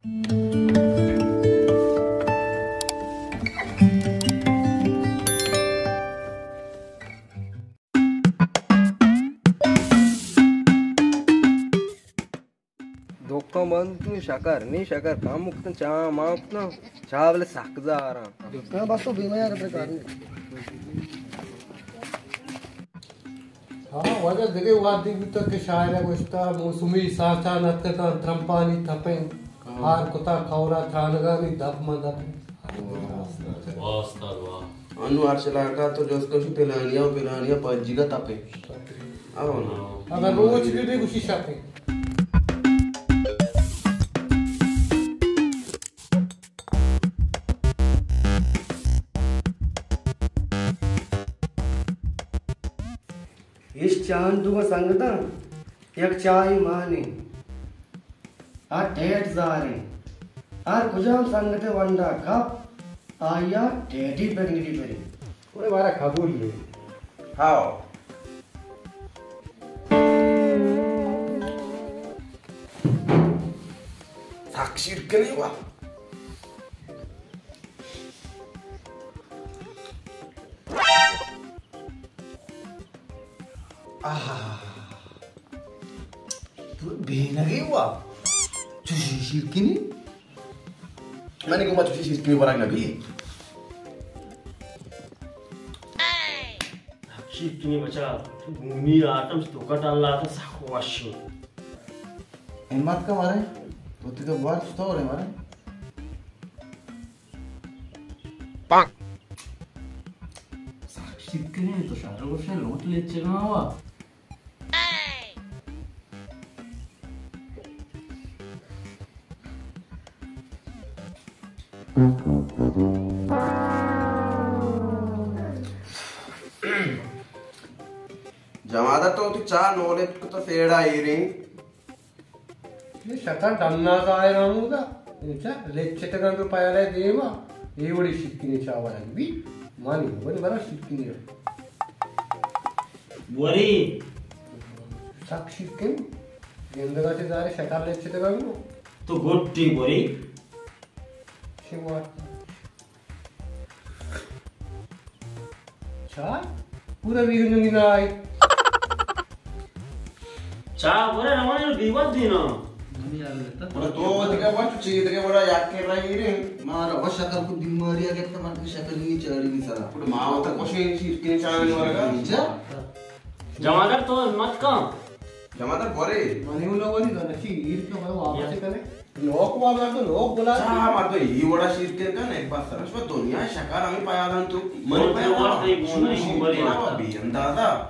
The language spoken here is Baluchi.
دکان بند کن، شکر نی، شکر کم کتن، چاہ ما کتن، چاہ بلے سک زاراں۔ دکان بس تو بیمہ یار پر کار نہیں۔ ہاں، واجہ دگہ وادی بوتگ کہ شاعر ءَ گوشتہ، موسمی ساچان اتکاں، ترمپانی تپیں، ہار کتا کورا ترانگانی دپ ما دپ۔ واہ استاد، واہ۔ انو ہر چلاکا تو جست کشی پلانیا و پلانیا پجیگا تپیں۔ او نا۔ اگر روچ بھی بھی گوشی شپیں۔ ایش چاہندوکاں سنگتاں، یک چاہے مانیں، آ ٹیٹ زاریں، ہر کجام سنگت ءِ ونڈا کپ، آئی ءَ ٹیٹی پکنکی بریں۔ اوئے مارا قبول بی۔ ہاؤ۔ سک شیرکنیں وا۔ آہا۔ تو بینگے وا۔ چوشی شیرکنی؟ منی گوما چوشی شیرکنی ورگ نبی۔ شیرکنی بچا، تو گونی آتم تو کٹ اللہ تا سخ وشی۔ ہمت کا مارے، تو تی تو بار چطور ہے مارے؟ سخ شیرکنی تو شارو گوشے لوٹ لیچگا وا۔ جمادر تو وتی چاہ نولت کت سیڑا ایریں۔ اے شکر ڈنا ظاہر ہمودا۔ اچھا، لچتگاں تو پیالہ دیما۔ اے وڑی شیرکنی چاہ ورگ بی۔ مانی، ونی برا شیرکنی۔ بوری۔ سک شیرکن۔ گندگا چہ زارے شکر لچتگاں گو۔ تو گٹی بوری۔ چہ وارتا؟ چا؟ پورا بیرون نی نائی۔ چا؟ بوری روانی رو بیوت دینا۔ بوری تو دیگه بچ چی دیگه بڑا یاد کر رہی رے۔ مارا وہ شکر کو بیماری آ گیا تو من شکر نہیں چڑھ نہیں سرا۔ پورا ماں ہوتا کوشش شیرکنی چاہ ورگا۔ چا؟ جمادر تو مت کا۔ جمادر بوری۔ منی اولا وری دا نشی، ایر کا بڑا واپس کنے۔ لوک وا مردو لوک بلا۔ چا مردو ای وڑا شیرکن کن، ایک بار سرش و دنیا شکر ہمیں پیادان تو۔ من پیادان۔ بی اندازہ۔